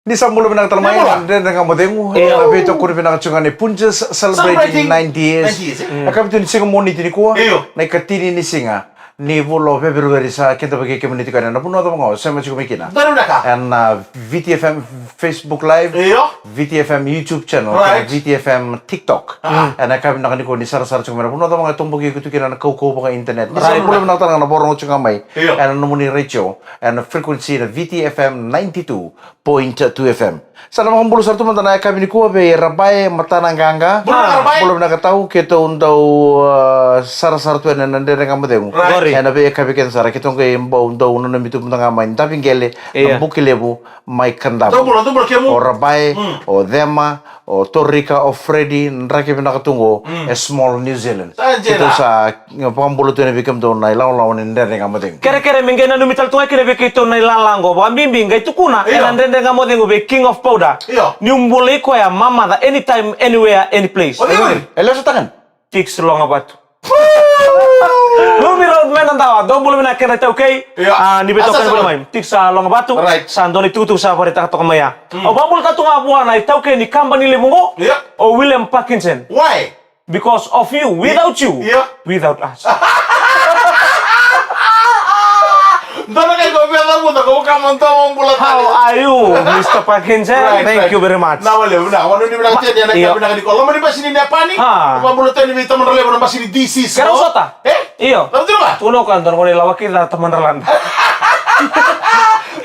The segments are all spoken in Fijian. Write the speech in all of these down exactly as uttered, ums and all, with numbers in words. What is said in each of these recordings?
Ni sa bula vinaka tale mai na Dredre Ga Mo Cegu. Io. Na veitokoni vinaka tiko ga ni Punjas celebrating ninety years. Ninety years, eh? Mm. Na kavitu ni siga Moniti nikua. Io. Na ikatini ni siga ni vula o Feperueri, sa keda vaki kemuni tiko ena vanua cava ga o sema tiko mai kina. Donu vinaka. Ena, uh, V T F M Facebook Live, io, V T F M YouTube channel, right, kei na V T F M TikTok. Ah. Ena kavitu vinaka nikua ni sarasara tiko mai na vanua cava ga e toboki iko tu kina na kaukauwa vaka internet. Ni sa bula vinaka tale ga na vakarorogo tiko ga mai. Io. Ena nomuni retio, ena frequency na V T F M ninety-two point two F M. Sa na vakabula sara tu mada na yakavi nikua vei Rabae Matanagaga. Bula, Rabae. Bula vinaka tau, keitou dau, uh, sarasara tu ena Dredre Ga Mo Cegu. Right. Ena veiyakavi kece sara, keitou qai bau dau nanumi tu mada ga mai Daviqele, io, na Buki Levu, mai Kadavu. Dou bula, dou bula kemu. O Rabae, mm, o Cema, o Torika, o Freddy, draki vinaka tu qo, mm, e small New Zealand. Sa dina. Keitou sa vakabula tu yani vei kemudou na ilawalawa ni Dredre Ga Mo Cegu. Kerekere me qai nanumi tale tu ga kina vei keitou na ilala qo. Vakabibi qai tukuna, io, ena Dredre Ga Mo Cegu vei King of Powder. Io. Niu bolei koya mamaca anytime, anywhere, any place. O cei? E lesu tagane. Tix Logavatu. Lumi Road mai Nadawa, dou bula vinaka kena iTaukei. Io. Ah, ni veitokani voli mai. Tix, ah, Logavatu. Right. Sa dua na itukutuku sa vakaraitaka toka mai ya. Mm. Au vakabula tale tu ga vua na iTaukei ni kabani levu qo. Io. O William Parkinson. Why? Because of you, without you, io, without us. Dua na ka iko via cavuta, ko vaka mo dou bula tale. How are you, Mister Parkinson? Right, right. Thank you very much. Na wale, na wale ni vinaka teni, na, io, ka vinaka ni ko. Loma ni basi ni Nepani. Ha. Ko bula teni vei tamana levu na basi ni D C. Kera sota? Eh? Io. Lama tiro ba? Tukuna o koya dua na gone i Lawaki ca tamana lada.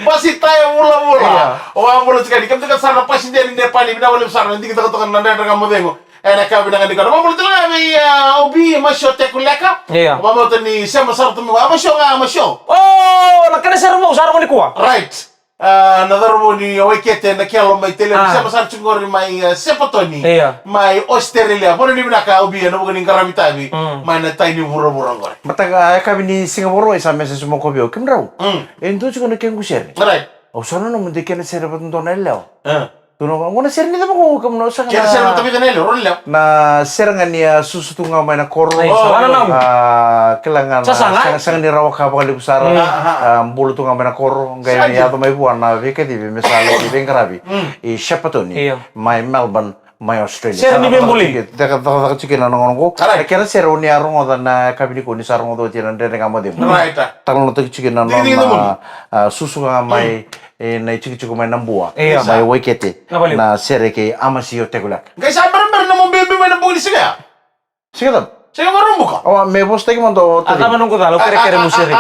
Basi taya vulavula. Io. O wa bula tiko ni, kemuni tiko sara na basi ni Nepani, vinaka wale sara na diki toka toka na Dredre Ga Mo Cegu. Ena ka vinaka ni kona. Vakabula tale ga vei, ah, Obi, Masio Tekuleka. Io. Vabauta ni sema sara tu mai. Ah, Masio ga, Masio. Oh, na kena sere vou sa rogo nikua. Right. Ah, na cauravou ni Waikete, na kelo mai Tele. Ah. Sema sara tu qori mai, ah, Sepatoni. Io. Mai Australia. Vona ni vinaka Obi, ena vuku ni qaravi tavi. Mm. Mai na tai ni vuravura qori. Mataka, ah, yakavi ni siga Vakarauwai sa message mai o koya vei au. Kemudrau. Mm. E dua tiko na kequ sere. Right. Au sa nanuma de kena sere vata dua na yalewa. Ah. Tukuna o koya, gona sere ni cava qo, kemuni, au sega na. Kena sere vata vica na yalewa, rua na yalewa. Na sere ga ni a susu tu ga mai na koro. Ai, sa vana na. A, kila ga na, sasaga, sega, sega ni rawa ka vakalevu sara. Mm. A, bula tu ga mai na koro, qai yaco mai vua na veikacivi me sa laki veiqaravi. Mm. I Shepparton, io, mai Melbourne, mai Australia. Sere ni veibuli. Cakacaka tiko kina na gauna qo. Alright. Na kena sere o ni a rogoca na yakavi nikua ni sa rogoca oti na Dredre Ga Mo Cegu. Right. Talanoataki tiko kina na nona, a, susu ga mai. Mm. E, na itikotiko mai Nabua, io, mai Waikete, na vale, na sere kei Amasio Tekuleka. Qai sa berabera na nomu biubiu mai na bogi ni siga ya? Siga cava? Siga Vakaraubuka. Awa, me vosataki mada o Tadi. A cava noqu cala, au kerekere mo sere.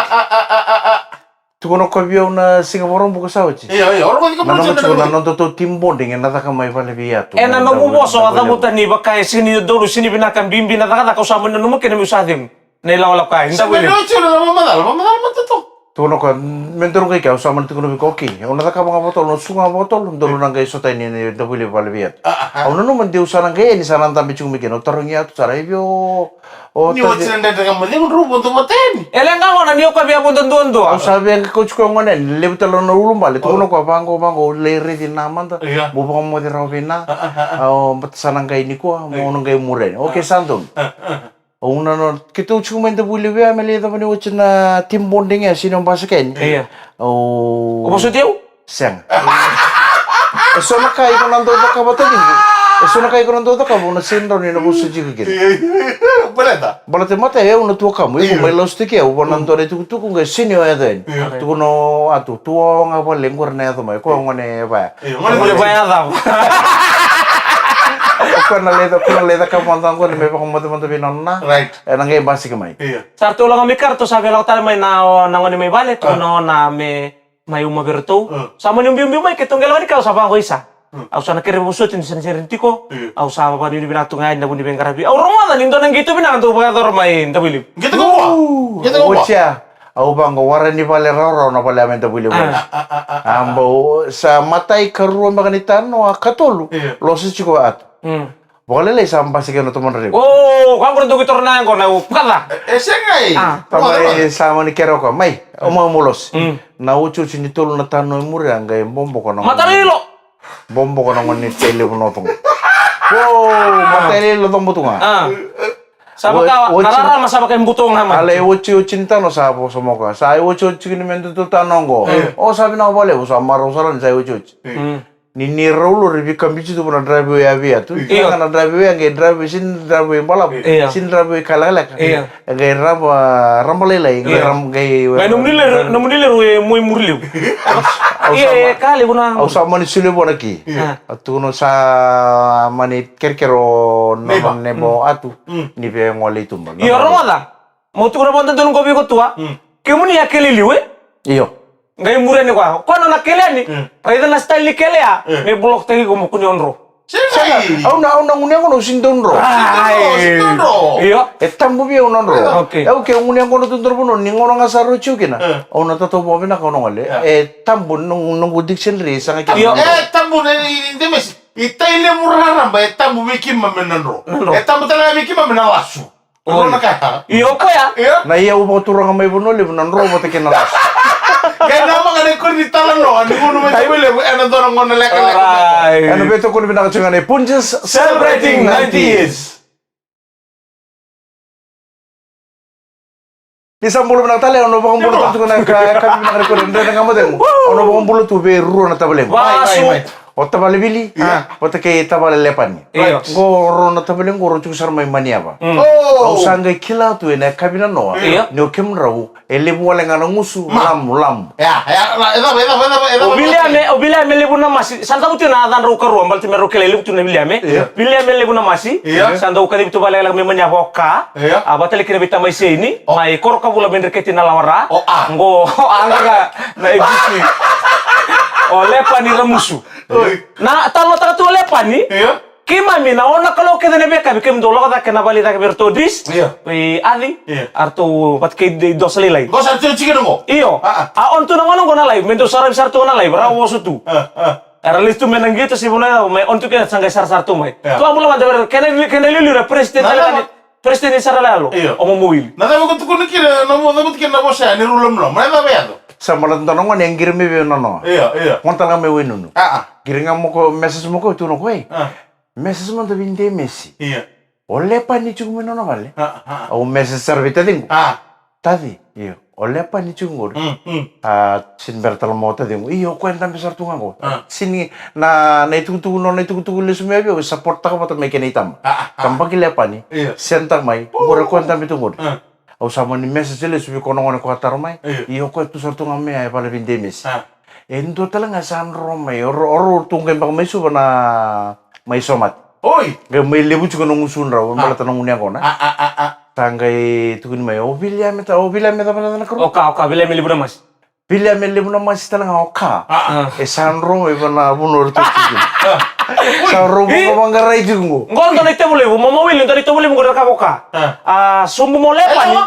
Tukuna o koya vei au na Siga Vakaraubuka sa oti. Io, io, o rogoci ka. Nanuma tiko na nodatou team bonding ena caka mai vale vei Yatu. Ena noqu vosa au a cavuta ni vaka e sega ni dodonu, sega ni vinaka, bibi na cakacaka, au sa mani nanuma kina meu sa cegu. Na ilawalawa ka, sa me oti na mamacala, mamacala matato. Tukuna o koya, me daru qai kea, au sa mani tukuna vei koya, okay, au na cakava ga vakatolu, au na susuga ga vakatolu, daru na qai sota yani ena Davuilevu vale vei Yatu. A, a, a. Au nanuma de au sa na qai yani, sa na dabe tiko mai kina, au tarogi Yatu sara, e vei o, o Tadi. Ni oti na Dredre Ga Mo Cegu, drau vodo vata yani. E leqa gona ni o koya via vodo duadua. Au sa via kauti koya gona yani, levu tale na ulubale, tukuna o koya vaqo, vaqo, au lai raici Na mada, io, mo vakamoce rawa vei Na. A, a, a, a. Au, baleta sa na qai nikua, io, mo na qai muri yani. Okay, a, sa donu. A, a, a. Au na, na, keitou tiko mai Davuilevu ya me lai yacova ni oti na team bonding ya, sega ni o basika yani. Io. Au. O vosoti au? Sega. E so na ka iko na dau cakava, Tadi. E so na ka iko na dau cakava, au na sega ni rawa ni na vosoti iko kina. Baleta? Baleta mata e au na tuakamu, iko, io, mai lasutaki au, vua na dua na itukutuku qai sega ni o yaco yani. Io. Tukuna o Yatu, tu wawa ga vale, qori na yaco mai, koya gone vaya. Io, gone vaya. Gone vaya cava? O koya na lai, o koya na lai cakava mada qori me vakamoce mada vei nona Na. Right. Ena qai basika mai. Io. Sa ratou lako mai kea, ratou sa via lako tale mai na, o, na gone mai vale, tukuna o Na me mai uma vei ratou. Mm. Sa mani ubiubi mai, keitou qai lako ni kea, au sa vaqo, isa. Mm. Au sa na kere vosoti ni sere ni tiko. Io. Au sa vakanuinui vinaka tu ga yani ena vuku ni veiqaravi. Au rogoca ni dua na qito vinaka dau vakayacora mai Davuilevu. Qito qo? Qito qo? Oti ya. Au vaqo, wara ni vale rawarawa na vale ya mai Davuilevu. A. A, a, a, a, a. A, bau, sa matai, karua, beka ni tano, a, katolu. Io. Losa tiko o Yatu. Mm. Vakalailai sa basika na tomadrau. O, ka qori dau qito na yaqona, o, kaca. E, e sega, e. A. Tamai, sa mani kere o koya, mai, o mau mo losi. Mm. Na otioti ni tolu na tano e muri, a qai boboko na. Mata ni ilo. Boboko na gone ni Tailevu na Coba. O, mata ni ilo, coba tu ga. A. Sa vaka, o, oti, na rarama sa vaka e buto ga mai. A lai otioti ni tano sa vosa mai o koya. Sa otioti ni me dua tano qo. E. O, sa vinaka vakalevu, sa marau sara ni sa otioti. E. Mm. Ni ni rau lori vei kabici tu na driveway a vei atu. Io. Ga na driveway a qai driveway, sini driveway balavu. Io. Sini driveway ka lekaleka. Io. A qai raba, raba lailai, qai raba, qai. Mai nomuni leru, nomuni leru e moi muri levu. Au sa, au sa mani sule vua na ki. Io. A tukuna sa mani kerekere o nona neighbour atu. Ni via gole i tuba. Io, rogoca. Mo tukuna vakadodonu qo vei iko tu a. Kemuni a kele liu e? Io. Qai muri yani koya. Koya nona kele yani. Raica na style ni kele ya. Me block taki iko mo kua ni o dro. Sega. Au na, au na gunu yaqona au sini dau dro. Ai. Io. E tabu vei au na dro. Okay. Au ke gunu yaqona tu dro vanua ni gauna ga sa rau tiko kina. Au na tatau vakavinaka au na gole. E tabu na noqu dictionary e saga kina. Io. E tabu na i demesi. I tai levu raraba e tabu vei keimami na dro. Na dro. E tabu tale ga vei keimami na lasu. Oi. Io, koya. Io. Na iyau vakaturaga mai Vanua Levu na dro vata kei na lasu. Qai na maga na ikuri ni talanoa ni gunu mai Vanua Levu ena dua na gauna lekaleka. Alright. Ena veitokoni vinaka tiko ga na Punjas celebrating ninety years. Ni sa bula vinaka tale, au na vakabula tu na ka, ka vinaka ni kore, dre na gama tegu. Au na vakabula tu vei rua na tavalequ. Vasu. O tavale Vili, vata kei tavale Lepani. Io. Qo rua na tavalequ, rau tiko sara mai Maniava. Au sa qai kila tu ena yakavi nanoa. Io. Ni o kemudrau, e levu wale ga na gusu, lamu, lamu. Ia, ia, e cava, e cava, e cava, e cava. O Viliame, o Viliame levu na masi, sa dau tu na yacadrau karua, baleta me rau kila e levu tu na Viliame. Io. Viliame levu na masi, sa dau kacivi tu vakalekaleka mai Maniava o Ka. Io. A vata tale kina vei tamai Seini, mai Korokavula me dreketi na lawara. O A. Qo, o A ga na A B C. O Lepani Ramusu. Oi. Na talanoataka tu o Lepani. Io. Keimami na ono na kalou kece na veiyakavi keimami dau lako cake na vale cake vei ratou o Dris. Io. Vei Aci. Io. A ratou vata kei Dosa Lailai. Qo sa ratou tiko qo? Io. A, a. A on tu na gauna qo na live, me dau saravi sara tu na live, ra vosa tu. A, a. Era lesu tu mai na qito se vanua e cava, me on tu kina sa qai sarasara tu mai. Io. Tu a bula mada vei ira, kena, kena liuliu na president tale ga ni, president ni Sara Yalo. Io. O Momo Wili. Na cava ko tukuna kina, na mo, cava kina na vosa ya, ni rau lomaloma. Na cava yaco? Sa bala tu na gone e qiri mai vei nanoa. Io, io. Gone tale ga mai Wainunu. A, a. Qiri ga mo ko, message mo ko, tukuna ko, ei. A. Message mada vei Demesi. Io. O Lepani tiko mai nona vale. A, a. Au message sara vei taciqu. A. Taci, io. O Lepani tiko qori. Mm, mm. A, sini bera tale mo taciqu. Io, o koya dabe sara tu ga qo. A. Sini na, na itukutuku, nona itukutuku lesu mai vei au, e support taka vata mai kena itama. A, a, a. Tabaki Lepani. Io. Send taka mai. Qori o koya dabe tu qori. A. Au sa mani message lesu vei koya na gone ko a taro mai. Io. Io, o koya tu sara tu ga mai, e vale vei Demesi. A. E dua tale ga sa dro mai, o rau, o rau tu qai beka mai Suva na mai Somate. Oi! Qai mai levu tiko na gusudrau, e baleta na gunu yaqona. A, a, a, a. Sa qai tukuni mai, o Viliame ta, o Viliame cava na yacana karua? O Ka, o Ka, Viliame levu na masi. Viliame levu na masi tale ga o Ka. A, a. E sa dro mai vei na vanua ratou tiko kina. A. Sa rau vakavaqarai tiko qo. Qo dua na itovo levu, Momo Wili, dua na itovo levu qo na ka o Ka. A. A, sobu mo Lepani.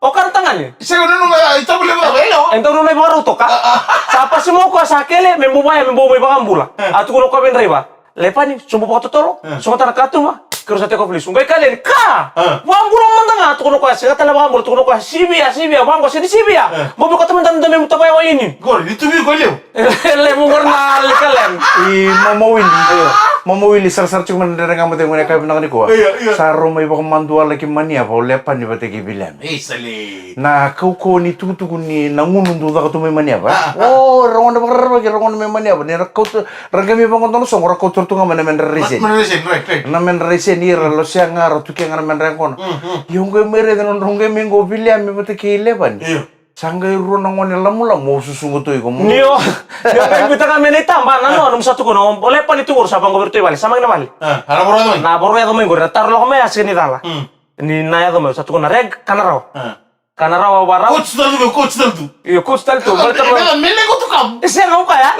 O Ka na tagane. Sega, nanuma, itovo levu cava, e lewa? E dau nanuma i vakarau toka. A, a. Sa pasimo o koya sa kele, me bau vaya, me bau mai vakabula. E. A tukuna o koya vei draiva. Lepani, sobu vakatotolo, e, sogota na katuba, keirau sa take off lesu. Qai kaci yani, Ka! E. Vakabula mada ga, tukuna o koya, sega tale vakabula, tukuna o koya, sivia, sivia, vaqo, sega ni sivia. E. Bau me kauta mada na domo me muta vaya o ini. Qori, ni tu vei koya levu. Levu qori na lika lem. I Momo Wili. Io. Momo Wili sarasara tiko mai na Dredre Ga Mo Cegu ena yakavi vinaka nikua. Io, io. Sa rau mai vakamadualaki Maniava o Lepani vata kei Viliame. Ei, sale. Na kaukauwa ni tukutuku ni na gunu dau caka tu mai Maniava. A, a. O, ra gone vakarerevaki, ra gone mai Maniava. Ni ra kauta, ra qai mai vaqo dua na soqo, ra kauta tu ga mai na medra rai seni. Ma-, medra rai seni, right, right. Na medra rai seni, ira losea ga, ra tukia ga na medra yaqona. Mm, mm. Io, qai mai raica na nodrau qai mai qo Viliame vata kei Lepani. Io. Sa qai rua na gone lamulamu, au susuga tu iko mo. Ni o, ni o qai biuta ga mai na itaba, na noa, nomu sa tukuna, o Lepani tu qori sa vaqo vei iratou i vale, sa mai na vale. A, a na voro yaco mai? Na voro yaco mai qori, na taro lako mai a sega ni cala. Mm. Ni na yaco mai, sa tukuna, Reg, kana rawa. A. Kana rawa, au vakarau. Coach tale tu, coach tale tu. Io, coach tale tu, baleta me, me, me, me, me, coach kam. E sega, au kaya.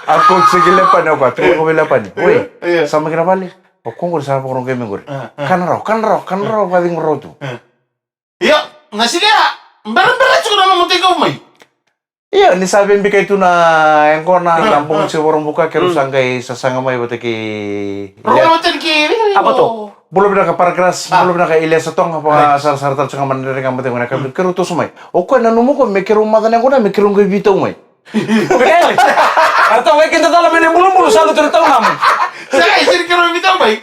A coach se ki Lepani, au kaya, tu ko vei Lepani. Oi, io, io. Sa mai kina vale. O ko qori sa vakarau qai mai qori. A, a. Kana rawa, kana rawa, kana rawa, vacegu rawa tu. A. Io, na siga ya, berabera tiko na nomu take off mai. Io, ni sa veibikai tu na yaqona, na bogi ni Vakaraubuka, keirau sa qai sasaga mai vata kei Rau na matani kei Abato. Bula vinaka Paragras, bula vinaka Ilesa Toga, vakasarasara tale tiko ga mai na Dredre Ga Mo Cegu ena yakavi, keirau toso mai. O koya nanuma o koya me keirau maca na yaqona, me keirau qai veitau mai. Kele. Ratou qai keda cala mai na ibulubulu, sa lutu na taunamu. Sa qai sega ni keirau veitau mai.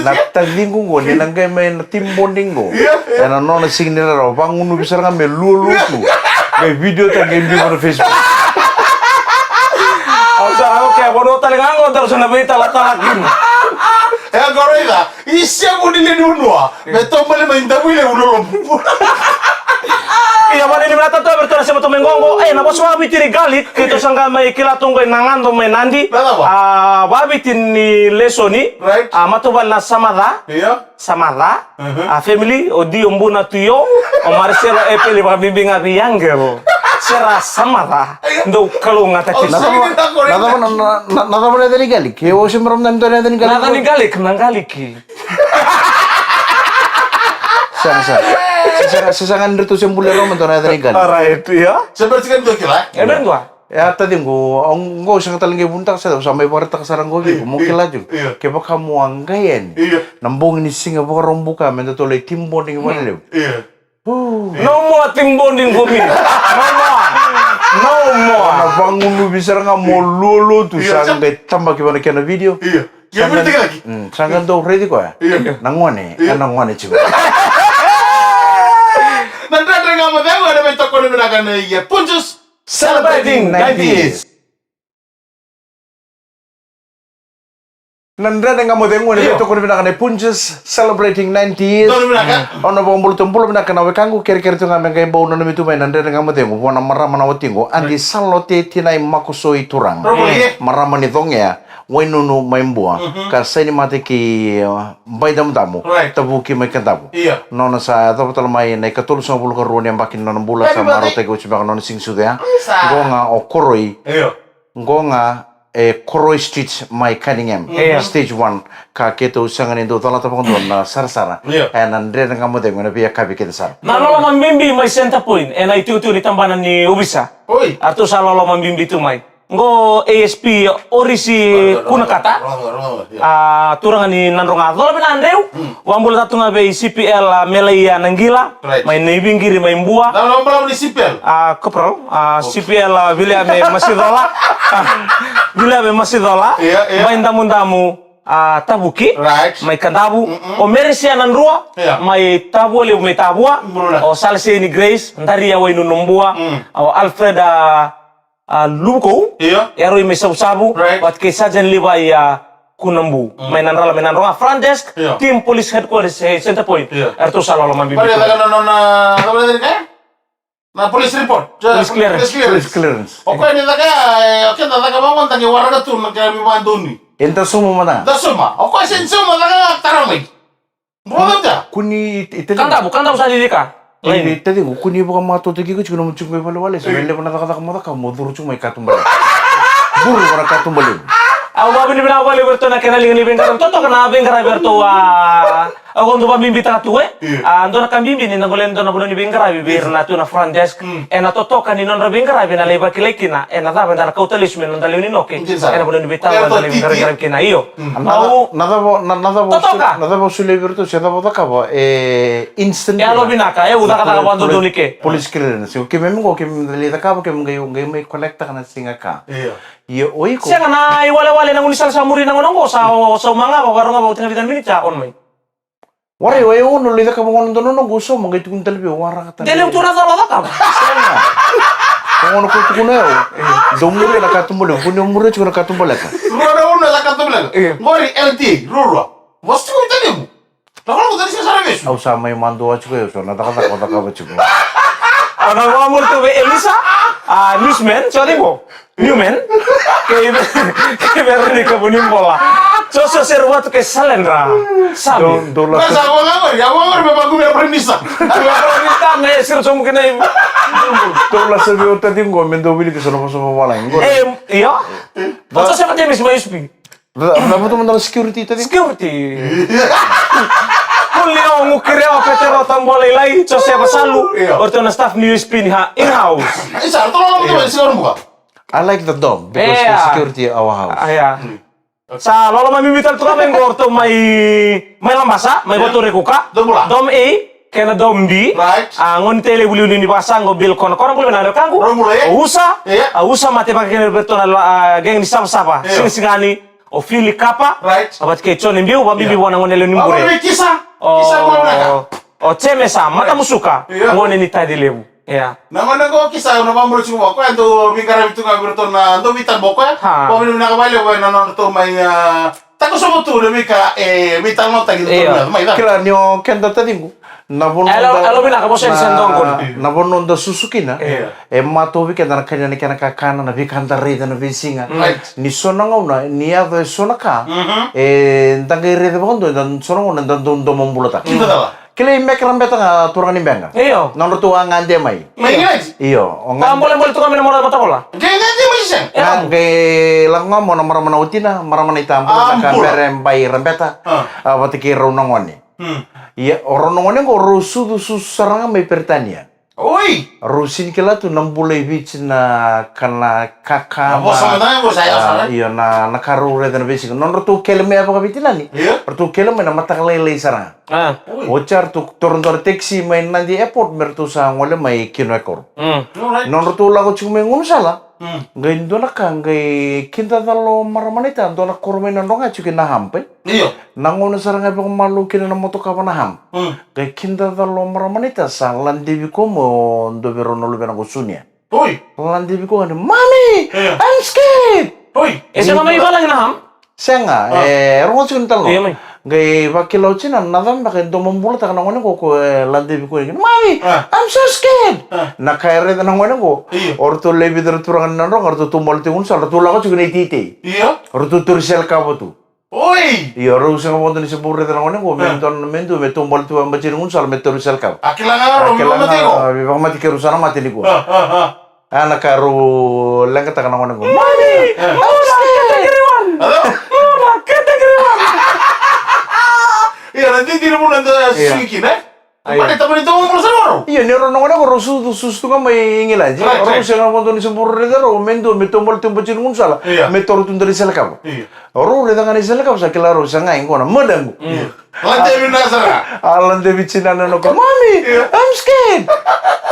Na taciqu qo ni na qai mai na team bonding qo. Ena nona siga ni rarawa vagunuvi sara ga me lualua tu. Qai video ta qai biu na Facebook. Au sa, okay, vanua tale ga qo daru sa na veitalatala kina. E qo raica, i sevu ni lewe ni vanua me tomale mai Davuilevu lolo bubu. Ia vani ni vinata tu e vei ratou na sema tu mai qoqo. E na vosa vaviti ni garlic keitou sa qai mai kila tu qo i na gado mai Nadi. A vaviti ni lesoni. A matavuvale na Samaca. Samaca. A family o Di, o Buna, Tuio, o Mariselo, Epeli, vakabibi ga vei Angel. Sera Samaca. Dou kalougata tiko. Na cava na yaca ni garlic? E o se mera na dua na yaca ni garlic. Na yaca ni garlic na garlic. Sega, sega. Se sega ni ratou se bula e Roma dua na yaca ni garlic. Alright, ia. Se bera tiko ni dua kila. E bera dua. E a taciqu, au qo sega tale qai vunitaka sara, au sa mai vakaraitaka sara qo vei iko mo kila tiko. Kevaka mo a qai yani na bogi ni siga Vakaraubuka me datou lai team bonding vakalevu. No more team bonding for me. No more. No more. Na vagunuvi sara ga mo lualua tu sa qai tabaki vana kena video. Sa qai dau raici koya na gone, ena gone tiko. Na Dredre Ga Mo Cegu ena veitokoni vinaka nei Punjas. Celebrating ninety years. Na Dredre Ga Mo Cegu ena veitokoni vinaka nei Punjas, celebrating ninety years. Au na vakabula tu, bula vinaka na wekaqu, kerekere tu ga me qai bau nanumi tu mai na Dredre Ga Mo Cegu vua na marama na watiqu, Adi Salote Tinai Makosoi Turaga. Marama ni Cogea, Wainunu mai Bua, ka saini mate ki Baidamudamu, Tavuki mai Kadavu. Nona sa yacova tale mai na ikatolusagavulu ka rua ni yabaki ni nona bula, sa marautaki oti beka na nona siga sucu ya. Qo ga o Koroi. Qo ga e Koroi Street mai Cunningham, stage one. Ka keitou sega ni dau calata vakadua na sarasara ena Dredre Ga Mo Cegu ena veiyakavi kece sara. Na loloma bibi mai Centre Point ena itikotiko ni tabana ni ovisa. Ratou sa loloma bibi tu mai. Qo A S P Orisi Kunakata. A turaga ni Nadroga, cola vina Dreu. Vakabula tatu ga vei C P L, a Melaia Naqila mai Naiviqiri mai Bua. A Corporal, a C P L, a Viliame Masicola. Viliame Masicola mai Damudamu, a Tavuki mai Kadavu. O Meresia Nadrua mai Tavualevu mai Tavua. O Saleseni Grace Daria Wainunu Bua. O Alfred, a a, Luvukou. Io. E a rui mai Savusavu. Right. Vata kei Sergeant Levi, a, Kunabu. Mm. Mai Nadrala, mai Nadroga. Front desk, io, team police headquarters, e, Centre Point. Io. Eratou sa loloma bibi. Pare caka na, na, na, na, na police report. Police clearance. Police clearance. Police clearance. O koya ni caka ya, e, o keda caka vaqo, da qai waraka tu na kena veivakadonui. E da sauma mada. Da sauma. O koya se ni sauma, caka ya, tara mai. Boca ja. Kuni i, i, Kadavu, Kadavu sa lilika. E, taciqu, kuni vakamatotoki iko tiko, nomu tiko mai valewale, se me levu na cakacaka mo caka, mo curu tiko mai katuba levu. Curu iko na katuba levu. Au vakavinavinaka vakalevu vei iratou na kena liga ni veiqaravi. Totoka na veiqaravi eratou a, a, au dau vakabibitaka tu, e. Io. A, dua na ka bibi ni da gole dua na vanua ni veiqaravi vei ira na tu na front desk. Mm. Ena totoka ni nodra veiqaravi, ena lai vakilai kina ena cava eda na kauta lesu mai na noda lewe ni noke. Ena vanua ni veitalo eda lai veiqaravi kina. Io. Mm. Au na cava, na, na cava totoka. Na cava o solia vei iratou se cava o cakava, e instant. E yalovinaka, e au cakacaka vakadodonu ni ke. Police clearance. O keimami qo, keimami lai cakava, keimami qai, qai mai collect-taka na siga ka. Io. Ia o iko. Sega na iwalewale na gaunisala sa muri na gauna qo, sa o, sa o magava, vakarogava, o tena vica na miniti, a on mai. Warai, o yau na lai cakava gona dua na noqu sauma, qai tukuni tale vei au, waraka tale. De levu tu na cala cakava. Sega. Ko gona ko tukuna yau. Dou muria na katuba levu, ko ni muria tiko na katuba leka. Rua na ono na katuba leka. Io. Qori L T A, rua rua. Vosa tiko i talimu. Na kola ko tani sega sara vesu. Au sa mai madua tiko yau, so na cakacaka au cakava tiko. Au na vakamuria tu vei Elisa, a, newsman, so tiko. Newman, kei, kei Veronica Vunibola. Joshua Seruvatu kei Salendra Sami. Dou, dou lasa. Sa vua ga qori, a vua ga qori me vakumi a Prime Minister. Prime Minister, na e siro somu kina i. Dou lasa vei au tati qo, me dou wilika so na vosa vavalagi qo. E, io. O Joshua James mai U S P. Na, na votu mada na security tati. Security. Julio Gukirewa, Petero Tabualailai, Josefa Salu. Io. O ratou na staff ni U S P ni ha, in-house. Isa, ratou na votu mada na security. I like the dome because the security our house. Ah, yeah. Sa loloma bibi tale tu ga mai qo o ratou mai, mai Labasa, mai Vatureku ka. Dom A, kei na Dom B. Right. A, gone ni Tailevu liuliu ni vakasaqo, Bill Konakona, bula vinaka na wekaqu. O Usa, a, Usa Mate, vaka kina vei ratou na, a, gang ni Savasava. Sigasigani, o Fili Kapa. Right. A, vata kei Jone Biu, vakabibi vua na gone lewe ni bure. Kisa, o Jemesa Matamusuka, gone ni Tailevu. Ia. Na gone qo Kisa, au na vakabula tiko vua koya, dau veiqaravi tu ga vei iratou na dau veitaba o koya. Vakavinavinaka vakalevu ena nodratou mai, a, takosovo tu na veika e veitalanoataki. Io. Mai cava. Kila ni o keda taciqu. Na vanua da, na, na vanua da susu kina. Io. E matau vei keda na kania na kena kakana, na veika da raica na veisiga. Right. Ni so na gauna, ni yaco e so na ka, e da qai raica vakadua, da so na gauna da dau domobulataka. Kila i Meke Rabeta ga, turaga ni Beqa. Io. Nodratou a gade mai. Mai Igiladi? Io. Vakabolebole tu ga mai na mora Vatakola. Qai gade mai se? Io. Qai lako ga mo na marama na watina, marama na itabu, na ka bere bai Rabeta. A, vata kei rau na gone. Ia, o rau na gone qo rau sucu, susu sara ga mai Peritania. Oi! Rau sini kila tu na bula i Viti, na ka, na kakana. Na vosa mada ga qo sa yawa sara. Io, na, na ka rau raica na veisiga. Nodratou kele mai a vakaveitinani. Io. Ratou kele mai na mataka lailai sara ga. A. Oi. Oti ya ratou toro dua na taxi mai Nadi Airport me ratou sa gole mai Kinoekoru. Mm. All right. Nodratou lako tiko mai gaunisala. Mm. Qai dua na ka, qai kidacala o marama na ita, dua na koro mai Nadroga tiko kina na hump, e? Io. Na gauna sara ga e vakamalua kina na motoka va na hump. Mm. Qai kidacala o marama na ita, sa ladevi koya mo dua vei rau na luvena qo Sunia. Oi. Ladevi koya ni, "Mommy, I'm scared." Oi. E sega mai valagi na hump? Sega, e rogo tiko ni talanoa. Io, mai. Qai vakila o tina na cava beka e domobulataka na gone qo, ko e ladevi koya ni, "Mommy, I'm so scared." A. Na ka e raica na gone qo. Io. O ratou lewe vica na turaga ni Nadroga, ratou taubale tiko gaunisala, ratou lako tiko na iteitei. Io. Ratou tauri selekava tu. Oi! Io, rau sega vakadua ni se bau raica na gone qo, me dua, me dua me taubale tu vakabaji ni gaunisala, me tauri selekava. A kila ga rau, a kila ga, veivakamate, keirau sa na mate nikua. A, a, a. A, na ka rau leqataka na gone qo. Mami! Mami! Mami! Mami! Ia, na didiri vuna da susugi kina, e? Io. Mani tamani tawa mura sa rau. Io, ni rau na gone qo rau susu, susu tu ga mai Igiladi. Right, right. Rau sega vakadua ni se bau raica rau, me dua me taubale tu vakabaji ni gaunisala. Io. Me tauri tu dua na iselekava. Io. Rau raica ga na iselekava sa kila rau sa ga i qo na madaqu. Io. Lade vinaka sara. A lade vei tinana na ko, "Mommy, I'm scared.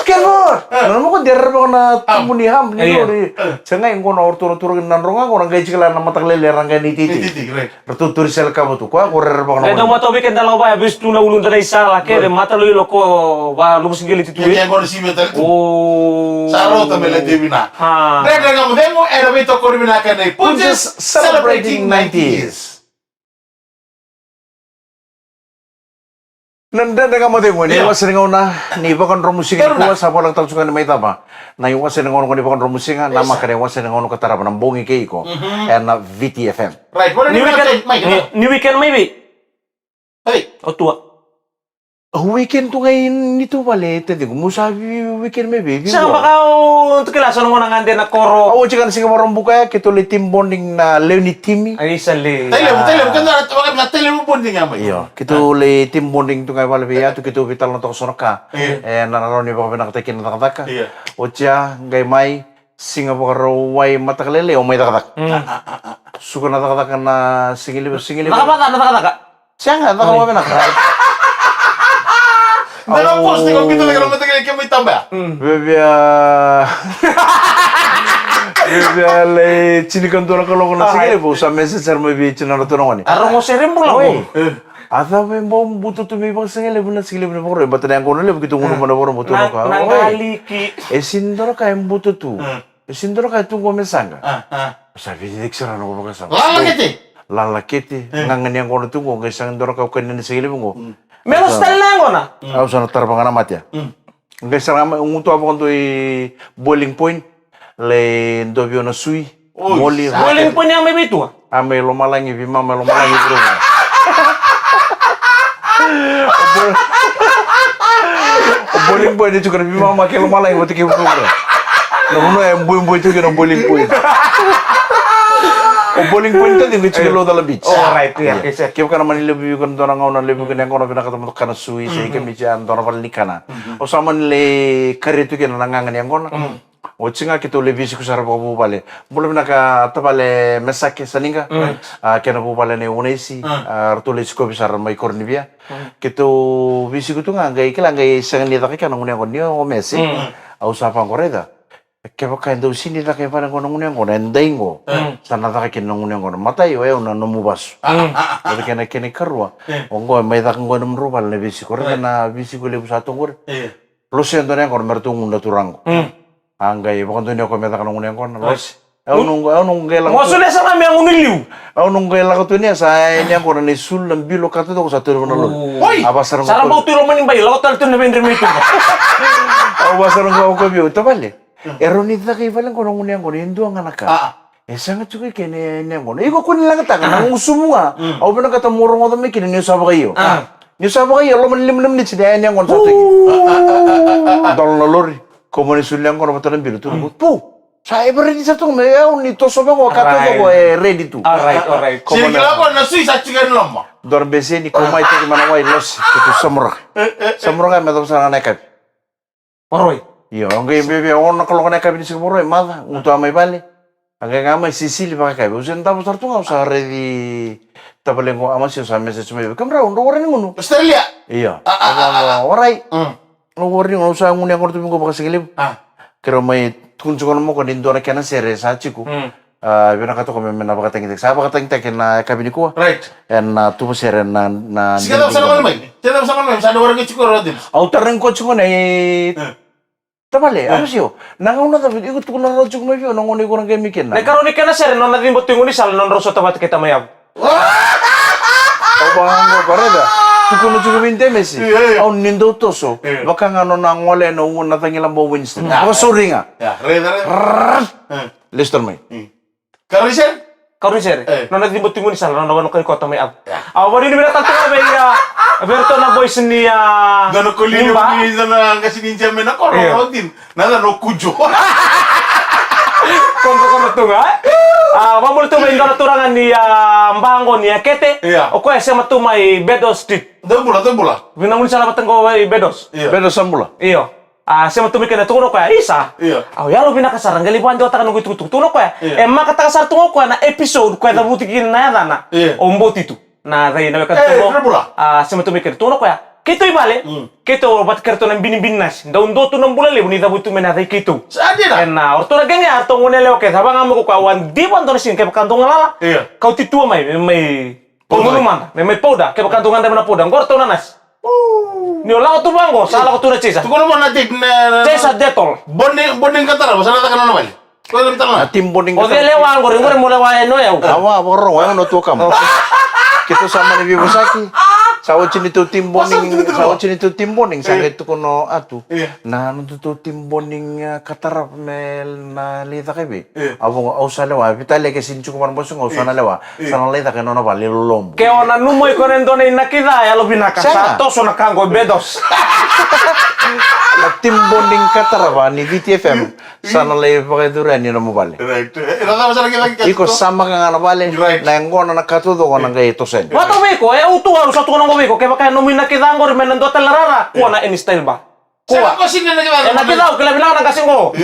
Scared what?" Na nomu ko dera baka na tubu ni hump ni lori. Sa qai qo na orto na turaga na droga qo na qai tikila na mataka lele ra qai ni titi. Ni titi, right. Ratou tori sele kava tu. Koya ko rere baka na. E dau matau vei keda lau vaya vesi tu na uluda na isala kece mataloilo ko va luvusi qeli titu. Ia qo na simi tale tu. O. Sa rota me lade vinaka. Dredre Ga Mo Cegu, ena veitokoni vinaka nei Punjas, celebrating ninety years. Na Dredre Ga Mo Cegu, ni wase ni gauna ni vakadromusiga ni kua sa voleka tale tsuka ni mai cava. Na iwase ni gauna ko ni vakadromusiga, na maka na iwase ni gauna ka tarava na bogi kei iko. Ena V T F M. Right, what are you gonna take, Mike? Ni weekend maybe. Hey. O tua. A weekend tu qai ni tu vale, tadiku, mu sa vi-, weekend me vei, vei. Sa vaka o tu kila so na gona gade na koro. Au oti kana siga Vakaraubuka ya, keitou lai team bonding na lewe ni timi. Ai, sa le. Tailevu, tailevu, keda na, na tailevu bonding ya mai. Io, keitou lai team bonding tu qai vale vei ya, tu keitou veitalanoataka so na ka. E, na, na rawa ni vakavinakataki na cakacaka. Oti ya, qai mai, siga Vakarauwai mataka lailai, au mai cakacaka. Suka na cakacaka na sigalevu, sigalevu. Caka vata na cakacaka. Sega, caka vakavinaka. Dua na post ni ko kito vei kena mataka ke mai taba ya. Vevia. Vevia le tini ka dua na kaloko na sigalevu, sa message sara mai vei tina na tona gone. A rogo sere bula. Oi. A cava e bau buto tu me vakasigalevu na sigalevu na Vakarauwai, bata na yaqona levu keitou gunu mana Vakarauwai, buto na ka. Na galiki. E sini dua na ka e buto tu. E sini dua na ka e tu qo me saqa. Sa veitikitiki sara na noqu vakasama. Lalakete. Lalakete. Gaga ni yaqona tu qo, qai saga dua na ka o kania na sigalevu qo. Me losi tale na yaqona. Au sa na tara vaga na mate ya. Qai sara ga mai, gutu a vakadua i Boiling Point. Lai dua vei au na sui. Moli. Boiling Point ya mai veitua? A mai lomalagi, veimama e lomalagi, bro. O Boiling Point e tiko na veimama kei lomalagi vata kei vuravura. Na vanua e buebue tiko na Boiling Point. O Boiling Point tadi e tiko Laucala Beach. Oh, right, yeah, okay, sir. Kevaka na mani levu iko na dua na gauna levu iko na yaqona vinakata mo kana sui se ika miti a dua na vale ni kana. Au sa mani lai kari tu kina na gaga ni yaqona. Oti ga keitou lai veisiko sara vakavuvale. Bula vinaka tavale Mesake Saniqa. A, kei na vuvale nei Unaisi. A, ratou lai sikovi sara mai Koronivia. Keitou veisiko tu ga qai kila qai sega ni caka kina na gunu yaqona ni o Mese. Au sa vaqo raica. Kevaka e dau sini caka i vale qo na gunu yaqona, e dai qo. Sa na caka kina na gunu yaqona. Matai o yau na nomu vasu. Vata kei na kena ikarua. O qo e mai caka qo e nomudrau vale na veisiko. Raica na veisiko levu sa tu qori. Lose e dua na yaqona me ratou gunu na turaga. A qai vakadonui koya me caka na gunu yaqona, lose. Au noqu, au noqu qai lako. Mo solia sara me gunu liu. Au noqu qai lako tu ni a sa e ni yaqona na isulu na bilo kata toko sa tu na lolo. Oi! A vasara qo. Sara bau tu loma ni bai, lako tale tu na vedre mai tu. Au vasara qo ko vio, tavale. E rawa ni caka i vale qo na gunu yaqona, e dua ga na ka. E sega tiko i kena e ni yaqona. Iko ko ni lagataka na gusumu ga. Au vinakata mo rogoca mai kina ni o sa vakaio. Ni o sa vakaio loma ni lima na miniti ni a ni yaqona sa teki. Dolo na lori. Ko mani suli yaqona vata na bilo tu. Pu. Sa e varedi sa toka me au ni toso vako a kata vako e redi tu. Alright, alright. Sini kila ko na sui sa tiko e loma. Dua na beseni ko mai teki mana wai losi. Kutu samuraka. Samuraka me tau sa na ikavi. Vakarauwai. Io, au qai vevia ono na kaloko na yakavi ni siga Vakarauwai, maca, gutu a mai vale. A qai ga mai sisili vakayakavi. Au se davo sara tu ga, au sa raici tavale qo, a masi, au sa message mai vei kemudrau, drau warai ni gunu. Australia. Io. Au vaqo, warai. Au warai ni gunu, au sa gunu yaqona tu mai qo vakasigalevu. Keirau mai tukuna tiko na moko ni dua na kena sere sa tiko. A, vinakata ko me, me na vakatagitaki. Sa vakatagitaki ena yakavi nikua. Right. Ena, a, tuva sere na, na. Siga cava sa na gole mai? Siga cava sa na gole mai? Sa na waraki tiko Rod Hills. Au tarogi koya tiko na i. Tavale, a masi o. Na gauna cava iko tukuna rawa tiko mai vei au na gauna iko na qai mai kina. Na ikarua ni kena sere, nona ciba tu i gaunisala, nodrau sota vata kei tamai yavu. Au vaqo, raica. Tukuna tiko vei Demesi. Au ni dau toso. Vaka ga nona gole ena ua na cagilaba o Winston. Vakasauri ga. Raica, raica. Lesu tale mai. Karua ni sere? Karua ni sere. Nona ciba tu i gaunisala, nona vanua kai koya tamai yavu. Au vakanuinui vinaka tale tu ga vei, a, vei iratou na boys ni, a, dua na kolini ni ba. Ni dua na qase ni jia mai na koro, Rodin. Na dua na kujo. Kodrokodro tu ga, e? A, vakabula tu mai dua na turaga ni, a, ba qo ni Akete. Io. O koya e sema tu mai Beddos Street. Dou bula, dou bula. Vei na gaunisala vata qo i Beddos. Io. Beddos sa bula. Io. A, sema tu mai kina, tukuna o koya, isa. Io. Au yalovinaka sara, qai lai vakadewataka noqu itukutuku, tukuna o koya. Io. E makataka sara tu ga o koya na episode, koya e cavuti kina na yacana. Io. O Botitu. Na cai na weka. Eh, tiko. Bula. A, sema tu mai kere tu na koya. Keitou i vale. Mm. Keitou vata kere tu na binibini nasi. Dau dua tu na bula levu ni cavu tu mai na cai keitou. Sa dina. Ena, o ratou na genge, a ratou gone yalewa kece. A vaga mai ko koya, au a diva dua na siga kevaka dou galala. Io. Kau titua mai, mai, mai. Pau mai. Munu mada, mai, mai pauda, kevaka dou gadreva na pauda. Qo ratou na nasi. Ni o lako tu vaqo, sa lako tu na chaser. Tukuna mo na tip na, na, na. Chaser Dettol. Bonding, bonding ka tarava, sa na caka na nona vale. Ko na tala. Na team bonding. O cei lewa qori, qori mo lewa e no yau. Awa, vakarorogo, e ono tu o kama. Keitou sa mani veivosaki. Sa oti ni tou team bonding, sa oti ni tou team bonding, sa qai tukuna o Atu. Io. Na nodatou team bonding, eh, ka tarava me na lai caka i vei. Io. Au vaqo, au sa lewa, Vitalia ke sini tiko vana basuga, au sa na lewa. Io. Sa na lai caka e nona vale i lolobu. Ke o nanuma iko na dua na inaki ca, yalovinaka. Sega. Sa toso na ka qo, bedos. Na team bonding ka tarava ni V T F M. Sa na lai vakayacori yani na nomu vale. Right. E, na cava sara kece kece. Iko samaka ga na vale, right, na yaqona na ka taucoko na qai toso yani. Vata vei iko, e, au tu, au sa tukuna qo vei iko, kevaka e nomu inaki ca qori me na dua tale na rara, kua na Any Style Bar. Kua. Sega, ko sini na kece. E na kece, au kila vinaka na qase qo.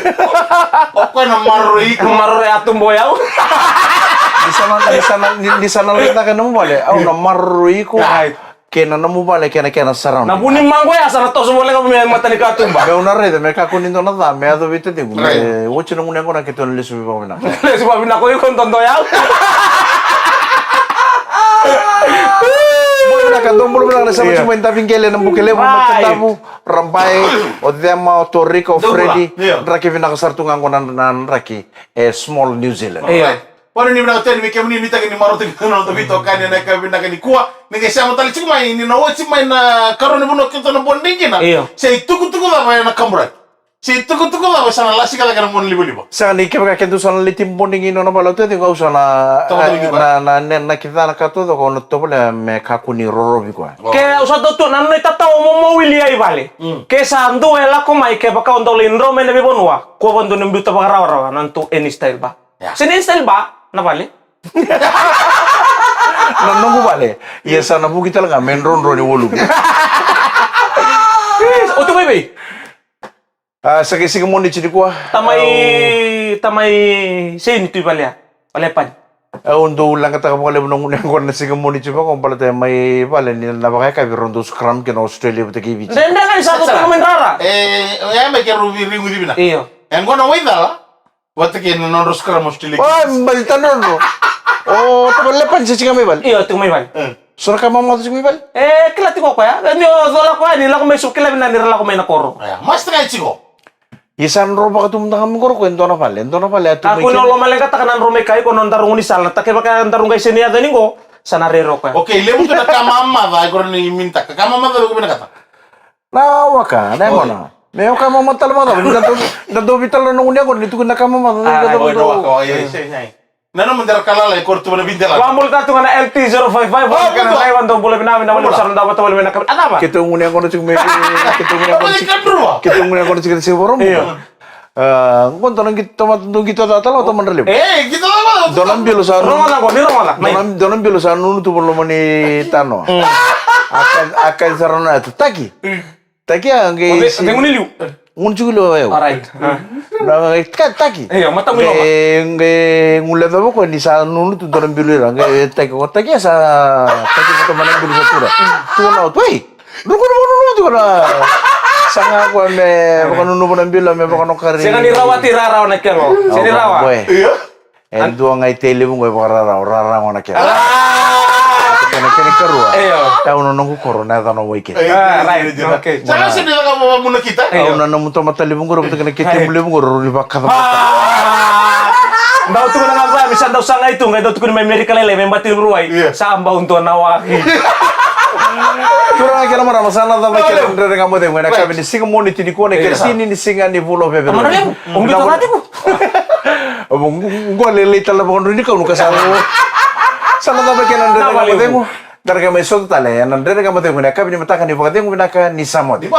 O koya na maroroi iko. Maroroi Atu Boy au. Ni sa na, ni sa na, ni, ni sa na lai caka e nomu vale, au na maroroi iko. Right. Kei na nomu vale, kei na, kei na surrounding. Na vu ni maqo ya sa na toso voleka me mata ni katuba. Meu na raica me kakua ni dua na ca me yaco vei taciqu. Right. Me oti na gunu yaqona keitou na lesu vakavinaka. Lesu vakavinaka, o iko dodo ya. Bula vinaka, dou bula vinaka na sa vati mai Daviqele na Bukelevu, right, Matacavu, Rabai, o Cema, o Torika, o Fredi. Io. Draki vinaka sara tu ga qo na, na draki e Small New Zealand. Io. Right. Vakanuinui vinaka tale vei kemuni, nuitaki ni marautaki na noda veitokani ena yakavi vinaka nikua. Ni qai sema tale tiko mai, ni na oti mai na karua ni vanua keitou na bonding kina. Io. Se itukutuku cava ena kaburaki. Se itukutuku cava sa na lasika cake na monalivaliva. Sega ni kevaka keitou sa na lai team bonding i nona vale, au taciqu au sa na, na, na, na, na kica na ka taucoko au na tovolea me kakua ni rorovi koya. Ke au sa dau tu na nona itatau mo, mo wili ai vale. Mm. Ke sa dua e lako mai, kevaka o dau lai dro mai na veivanua, kua vadua ni biuta vakarawarawa na nodatou Any Style Bar. Ya. Se ni Any Style Bar na vale. Na noqu vale. Ia sa na vuki tale ga me drodro ni walumu. O tu mai vei? A, sa qai siga Moniti nikua. Tamai, tamai Seini tu i vale ya. Vale pani. Au dau leqataka vakalevu na gunu yaqona na siga Moniti vaka, baleta mai vale ni na vakayakavi rau dau scrum kei na Australia vata kei Viti. Dredre ga ni sa dau toka mai drara. E, e, mai keirau veiriguci vinaka. Io. E qo na waicala. Vata kei na nodra scrum Australia. Oi, baleta nodra. O, tiko Lepani se tiko mai vale? Io, tiko mai vale. Mm. So na ka mamaca tiko mai vale? E, kila tiko o koya. Ni o cola koya, ni lako mai so kila vinaka ni ra lako mai na koro. Aya, master ga e tiko. Ia sa dro vakatubutaka mai qori o koya e dua na vale, e dua na vale a tu mai kina. Kakua ni o lomaleqataka na dro mai kai, ko na daru gaunisala, na ta kevaka daru qai sega ni yaco yani qo, sa na rere o koya. Okay, levu tu na ka mamaca, e qori ni minitaka. Ka mamaca, e ko vinakata. Na waka, na yaqona. Me o ka mamaca tale vakacava, ni da dau, da dau veitalanoa na gunu yaqona, ni tukuni na ka mamaca, ni da dau. Nanuma dera ka lalai, ko ra tu vana videla. Vakabula tu ga na L T zero five five, o, kena buto. Raiva, dou bula vinaka, vinaka, vinaka, sara, dou vata voli mai na ka. A cava? Keitou gunu yaqona tiko mai, keitou gunu yaqona tiko. Keitou gunu yaqona tiko, se voro. Io. A, qo dua na qito tamata, dua qito ca tale, o tamata levu. E, qito ca tale. Dua na bilo sa. Rogoca qo, ni rogoca. Dua na, dua na bilo sa nunu tu vana loma ni tanoa. Mm. A ka, a ka sara na yatu, taki. Mm. Taki a qai. O cei, si- o cei gunu liu? Gunu tiko liu o yau. Alright. Na qai ka taki. Io, mata gunu loma. Qai, qai gunu leca vako ni sa nunu tu dua na bilo ira. Qai taki, o taki a sa taki vata mai na bilo sa tura. Tu na o tu, ei. Ruku, ruku, ruku, ruku, ruku. Sa ga koya me vakanunuva na bilo, me vakanokari. Sega ni rawati rarawa na kelo. Sega ni rawa. Io. E dua ga i tei levu qo e vakararawa, rarawa na kelo. Kena, kena karua. Io. Au na noqu koro na yacana o Waikete. Ah, right. Okay. Sa ga sega ni caka vakamunakita. Au na nomu tamata levu qo, vata kei na kete levu qo, rau ni vakaca. Dau tukuna ga vaya, me sa dau sagai tu, qai dau tukuni mai Merika lailai, me bati ruai. Io. Sa bau dua na waki. Turaga kei na marama, sa na cava kei na Dredre Ga Mo Cegu ena yakavi ni siga Moniti nikua, na ikeresini ni siga ni vula o Feperueri. Tamana levu, o qito ca tiko. Qo lelei tale na vakadroi ni kau nuka sa. Sa na cava kei na Dredre Ga Mo Cegu. Dredre Ga Mo Cegu tale, ena Dredre Ga Mo Cegu ena yakavi ni mataka, ni vakacegu vinaka, ni sa moce.